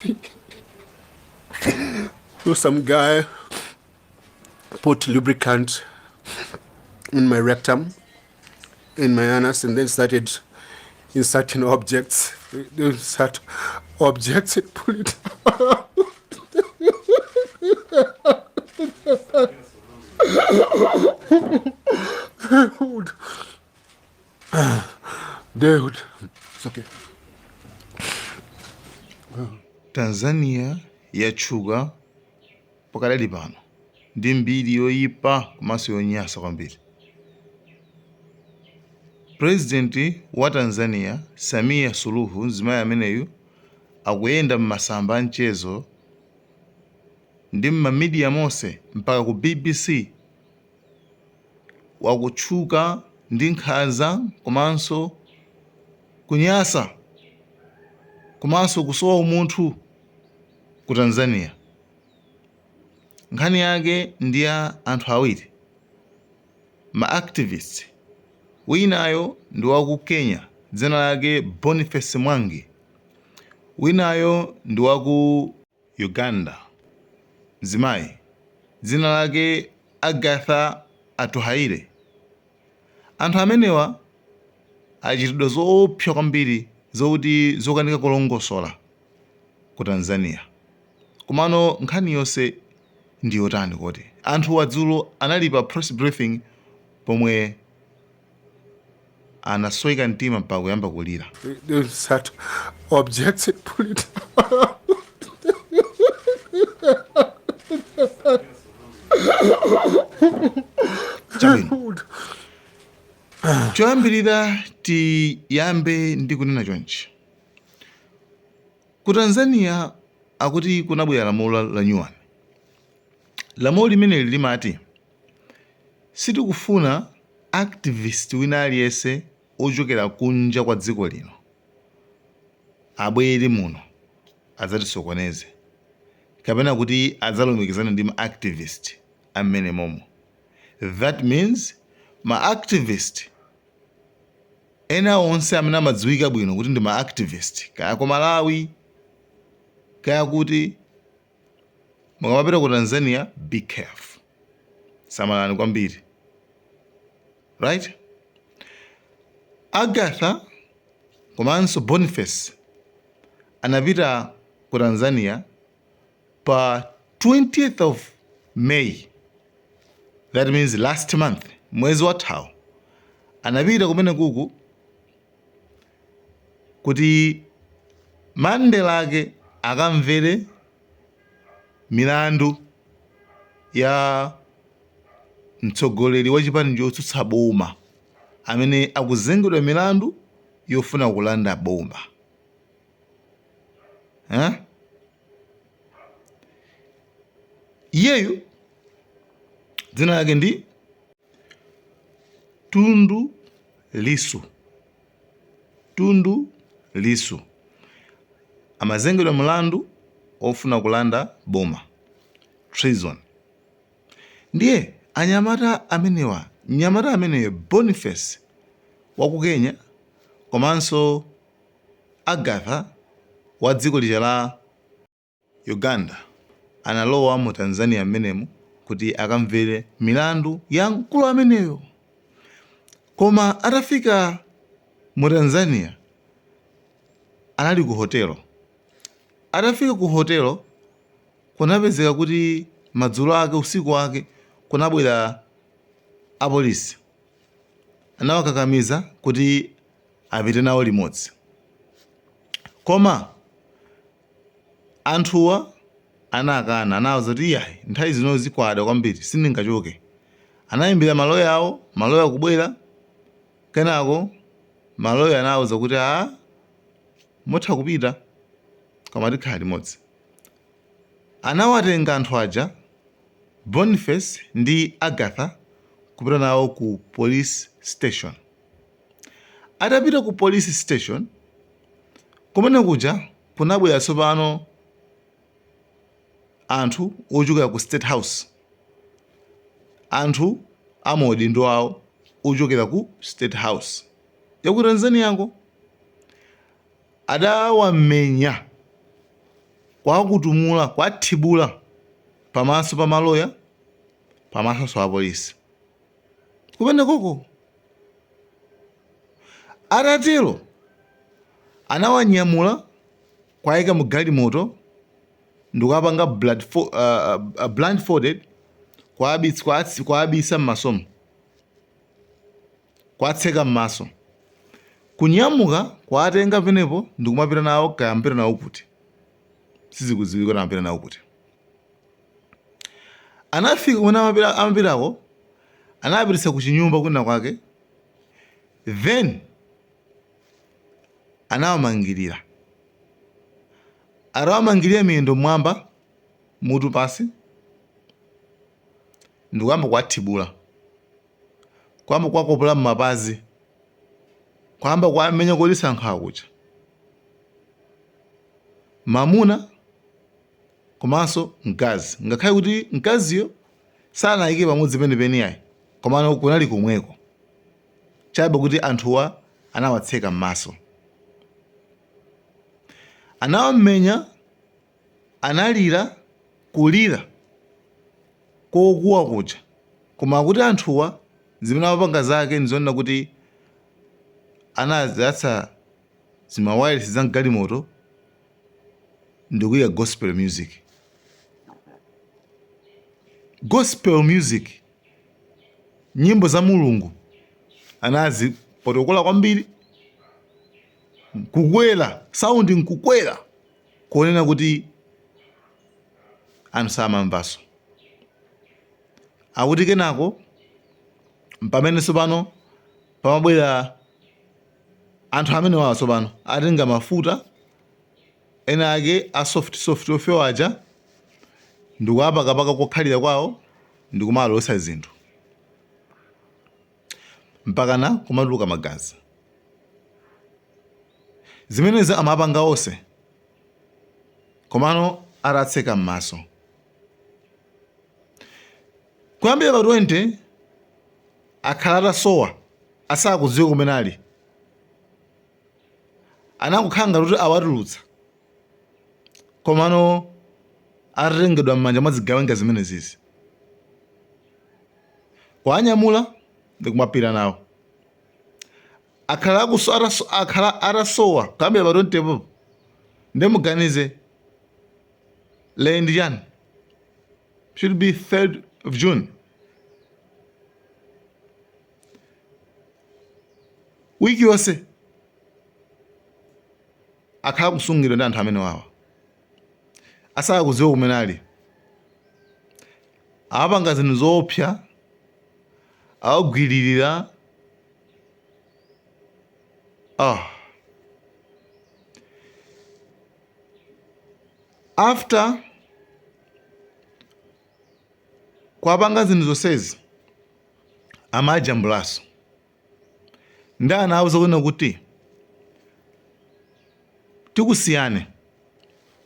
So some guy put lubricant in my rectum, in my anus, and then started inserting objects. They insert objects and pull it out. Dude, it's okay. Tanzania yatchuka pakadali pano ndi mbiri yoyipa komanso yonyasa kwambiri. President wa Tanzania Samia Suluhu, mzimayi ameneyu akuyenda m'masamba a mchezo ndi m'ma media monse mpaka ku BBC wakutchuka ndi nkhanza komanso kunyasa komanso kusowa umunthu ku Tanzania. Nkhani yake ndi ya anthu awiri ma activists, winayo ndi wa ku Kenya dzina lake Boniface Mwangi, winayo ndi wa ku Uganda mzimayi dzina lake Agatha Atuhaire. Anthu amenewa achitidwa zoopsa kwambiri zokuti zokanika kulongosola ku Tanzania. Komano nkhani yonse ndi yotani kodi? Anthuwa dzulo anali pa press briefing pomwe anasweka mtima mpaka kuyamba kulira. Insert objects and pull it out. Chabwino. Choyambirira tiyambe ndi kunena chonchi. Ku Tanzania akuti kunabwera lamulo la nyuwani. Lamulo limeneli limati sitikufuna activist wina aliyense ochokera kunja kwa dziko lino abwere muno adzatisokoneze kapena kuti adzalumikizane ndi ma activist a mmene momo. That means ma activist ena onse amene amadziwika bwino kuti ndi ma activist kaya ku Malawi kaya kuti mukamapita ku Tanzania be careful, samalani kwambiri right. Agatha komanso Boniface anapita ku Tanzania pa 20th of May, that means last month, mwezi wathawu anapita kumene kuku kuti Monday lake akamvere milandu ya mtsogoleri wa chipani chotsutsa boma amene akuzengedwa milandu yofuna kulanda boma eh? Iyeyu dzina lake ndi Tundu Lissu. Tundu Lissu amazengedwa mlandu ofuna kulanda boma, treason. Ndiye anyamata amenewa, mnyamata ameneyo Boniface wa ku Kenya komanso Agatha wa dziko lija la Uganda analowa mu Tanzania mmenemu kuti akamvere milandu ya mkulu ameneyo. Koma atafika mu Tanzania anali ku hotelo. Atafika ku hotelo kunapezeka kuti madzulo ake, usiku wake kunabwera apolisi. Anawakakamiza kuti apite nawo limodzi. Koma anthuwa anakana, anawauza kuti iyayi, nthawi zinozi kwada kwambiri, sindingachoke. Anayimbira maloya awo, maloya kubwera, kenako maloya anawauza kuti a mutha kupita koma tikhala limodzi. Anawatenga anthu aja, Boniface ndi Agatha, kupita nawo ku police station. Atapita ku police station kumene kuja kunabwera tsopano anthu ochokera ku State House, anthu amaudindo awo ochokera ku State House ya ku Tanzaniako adawamenya. Kwakutumula, kwathibula pamaso pa maloya, pamaso pa polisi kumenekoko. Atatero anawanyamula, kwayika mu galimoto ndikuwapanga blindfolded, kuwabisa m'masomo, kuwatseka m'maso, kunyamuka kuwatenga penepo ndikumapita nawo. Kaya amapita nawo kuti, sizikudziwika kuti amapita nawo kuti. Anafika kumene amapitako, anapititsa ku chinyumba kwina kwake, then anawamangirira. Atawamangirira, miyendo mmwamba, mutu pasi, ndikuyamba kuwathibula, kuyamba kuwakopola mmapazi, kuyamba kuwamenya kolisa nkhawa kuja, mamuna komanso mkazi, ngakhale kuti mkaziyo sanayike pamodzi penipeni ayi, komano kunali komweko chabe kuti anthuwa anawatseka m'maso. Anawamenya, analira kulira kokuwa kuja, koma kuti anthuwa zimene amapanga zake ndizonena kuti anaziyatsa zimawayilesi za mgalimoto ndikuyika gospel music, gospel music, nyimbo za Mulungu, anazipotokola kwambiri, kukwera sound, nkukwera kuonena kuti anthu samamvaso. Akuti kenako pamene tsopano pamabwera anthu amene wawa, tsopano atenga mafuta ena ake a soft soft ofewa aja ndikuwapakapaka kokhalira kwawo, ndikumalowetsa zinthu mpakana kumatuluka magazi. Zimenezi amapanga onse, komano atatseka m'maso. Kuyambira pa 20 akhala atasowa, asakudziwa kumene ali. Anangokhala ngati kuti awatulutsa, komano atatengedwa m'manja mwa zigawenga zimenezizi, kuwanyamula ndi kumapita nawo. Akhala atasowa kuyambira pa 20 popo. Ndemuganize, lero ndi chani? Should be 3rd of June. Wiki yonse akhala kusungidwa ndi anthu amene wawa, asakudziwa kumene ali. Awapanga zinthu zoopsa, awagwiririra. Ah. After kuwapanga zinthu zonsezi, amajambulaso ndi anawuza kunena kuti tikusiyane,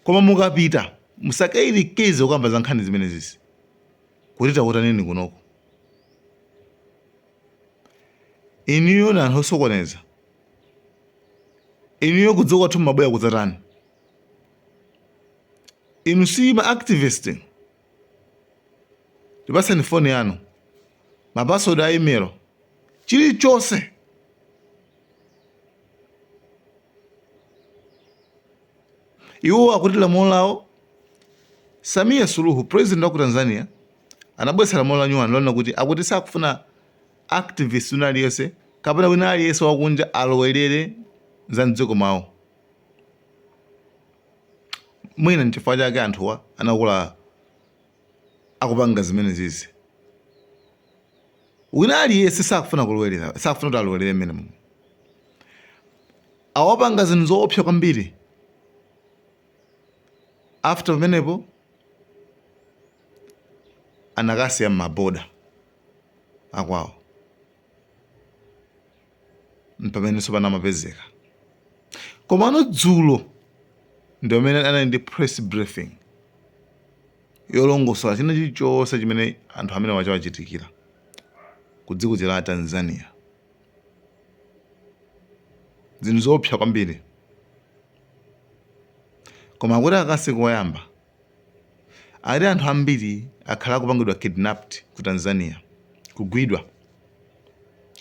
koma mukapita musakayerekeze kukamba za nkhani zimenezisi kuti takutaneni kunoko. Inuyo ni anthu osokoneza. Inuyo kudziko kwathu mumabwera kudzatani? Inu si ma activist? Tipatseni foni yanu, ma password a email, chilichonse. Iwo akuti lamulo lawo, Samia Suluhu, president wa ku Tanzania, anabweretsa lamulo la nyuwani lonena kuti akuti sakufuna activist wina aliyense kapena wina aliyense wakunja alowelere za mdziko mwawo. Mwina nchifukwa chake anthuwa anakula akupanga zimenezizi. Wina aliyense sakufuna kulowelera, sakufuna kuti alowelere mmene muno. Awapanga zinthu zoopsa kwambiri. After pamenepo anakasiya m'maboda akwawo, pamene tsopano amapezeka. Komano dzulo ndi pamene anali ndi press briefing yolongosola china chilichonse chimene anthu amene wachawachitikira ku dziko la Tanzania. Zinthu zoopsa kwambiri. Koma akuti aka sikoyamba. Ati anthu ambiri akhala akupangidwa kidnapped ku Tanzania, kugwidwa,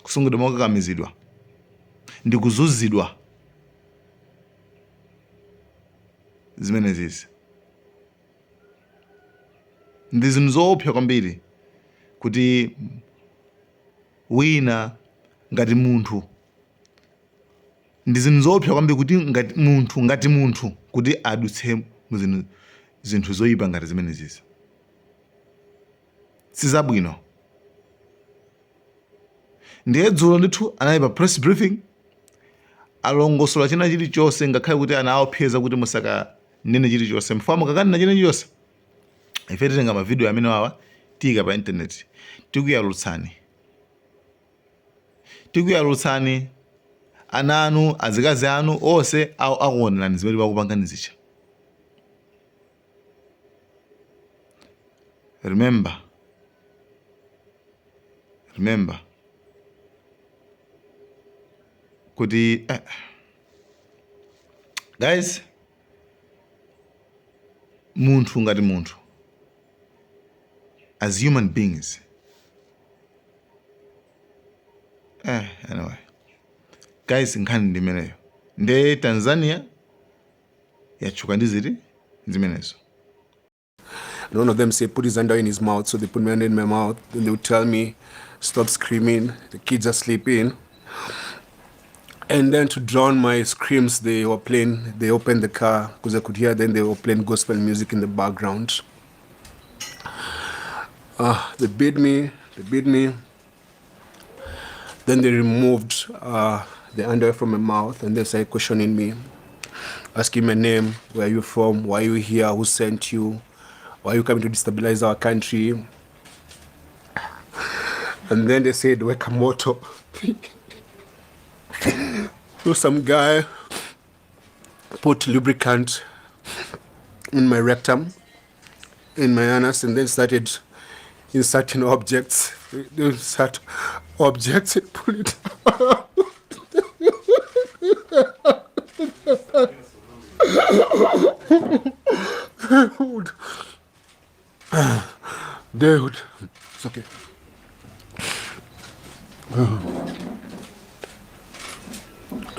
kusungidwa mokakamizidwa ndi kuzunzidwa. Zimenezizi ndi zinthu zoopsa kwambiri kuti wina ngati munthu ndi zinthu zoopsa kwambiri kuti ngati munthu kuti adutse mu zinthu zoyipa ngati zimenezizi, sizabwino. Ndiye dzulo ndithu anali pa press briefing, alongosola china chilichonse, ngakhale kuti anaopseza kuti musakanene chilichonse, mfuna mukakanena china chilichonse ife titenga mavidiyo amene wawa tiyika pa internet, tikuyalutsani, tikuyalutsani, ana anu, azikazi anu onse akuonerani zimene bakupangani zija. Remember, remember kuti guys, munthu ngati munthu, as human beings, anyway guys, nkhani ndi imeneyo. Nde Tanzania yatchuka ndi ziti zimenezo. And one of them said, put his underwear in his mouth. So they put my underwear in my mouth. Then they would tell me, stop screaming. The kids are sleeping. And then to drown my screams, they were playing, they opened the car because I could hear. Then they were playing gospel music in the background. They beat me, they beat me. Then they removed the underwear from my mouth and they started questioning me, asking my name, where are you from, why are you here, who sent you, why are you coming to destabilize our country? And then they said, weka moto. So some guy put lubricant in my rectum, in my anus, and then started inserting objects. They insert objects and pull it out. Dude. Dude. It's okay.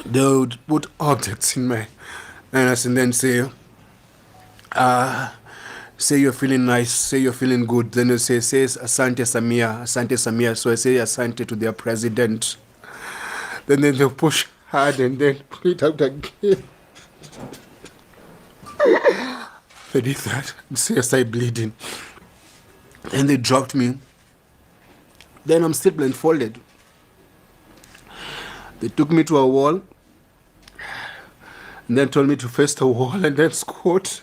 They would put objects in my anus and then say, say you're feeling nice, say you're feeling good. Then they say Asante Samia, Asante Samia. So I say Asante to their president. Then they push hard and then pull it out again. They did that and say I started bleeding. Then they dropped me. Then I'm still blindfolded. They took me to a wall and then told me to face the wall and then squat.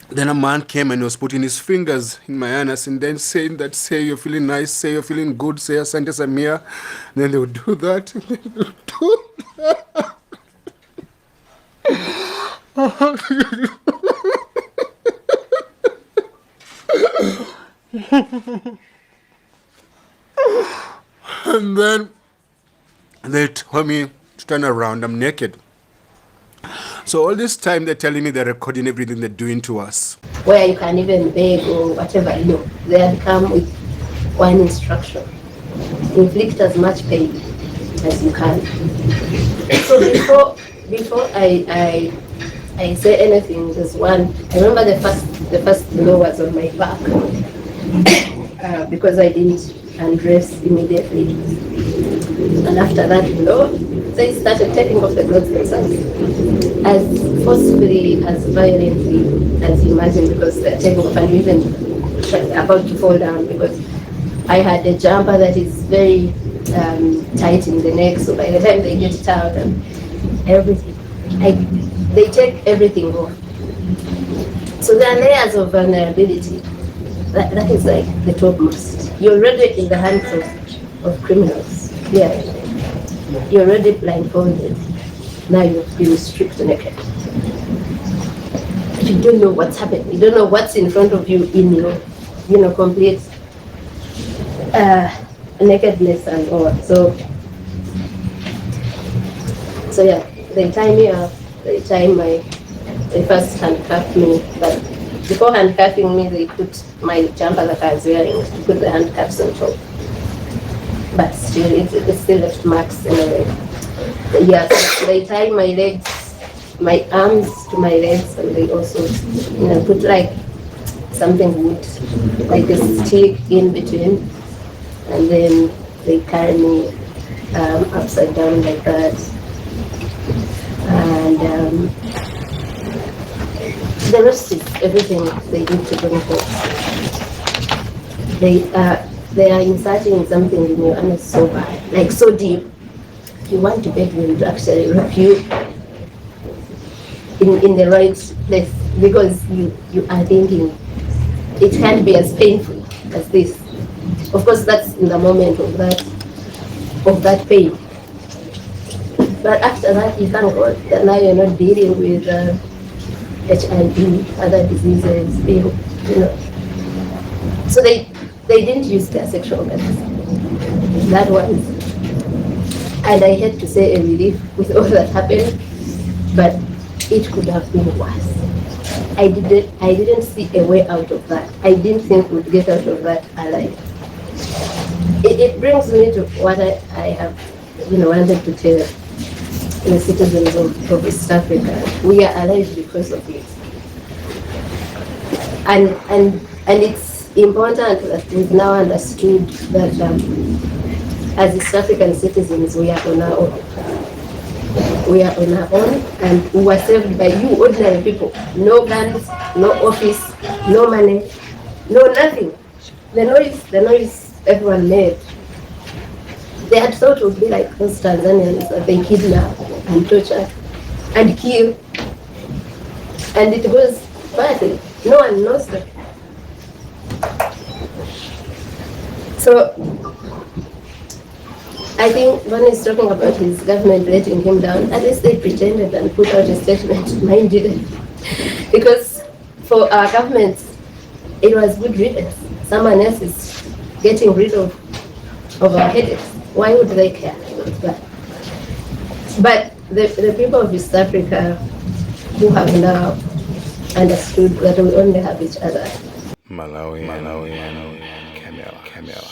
Then a man came and was putting his fingers in my anus and then saying that, say you're feeling nice, say you're feeling good, say Asante Samia. Then they would do that. And then they would do that. And then they told me to turn around, I'm naked. So all this time they're telling me they're recording everything they're doing to us. Where you can even beg or whatever, they have come with one instruction: inflict as much pain as you can. So before I say anything, there's one, I remember the first blow was on my back because I didn't undress immediately. And after that blow, they started taking off the clothes themselves, as forcefully, as violently as you imagine, because they're taking off and even about to fall down, because I had a jumper that is very tight in the neck, so by the time they get it out and everything, they take everything off. So there are layers of vulnerability. That is like the topmost. You're already in the hands of criminals. Yeah. You're already blindfolded. Now you've been stripped naked. You don't know what's happening. You don't know what's in front of you in your complete nakedness and all. So yeah, they tie me up. They tie my They first handcuffed me, but before handcuffing me, they put my jumper that I was wearing, put the handcuffs on top. But still, it still left marks anyway. Yes, they tie my legs, my arms to my legs, and they also, put like something wood, like a stick in between, and then they carry me upside down like that. And the rest is everything they did to bring hope. They are inserting something in your anus so bad, like so deep. You want to beg them to actually wrap you in the right place, because you are thinking it can't be as painful as this. Of course, that's in the moment of that pain. But after that, you thank God that now you're not dealing with HIV, other diseases, you know. So they didn't use their sexual organs. That was, and I had to say, a relief with all that happened, but it could have been worse. I didn't see a way out of that. I didn't think we'd get out of that alive. It brings me to what I have, wanted to tell the citizens of East Africa. We are alive because of it. And it's important that we've now understood that as East African citizens, we are on our own. We are on our own, and we were saved by you, ordinary people. No guns, no office, no money, no nothing. The noise everyone made, they had thought it would be like those Tanzanians that they kidnap and torture and kill. And it goes quietly. No one knows them. So I think when he's talking about his government letting him down, at least they pretended and put out a statement. Mine didn't. Because for our governments, it was good riddance. Someone else is getting rid of our headaches. Why would they care about that? But the people of East Africa who have now understood that we only have each other. Malawi, Malawi, Malawi, Camera, Camera.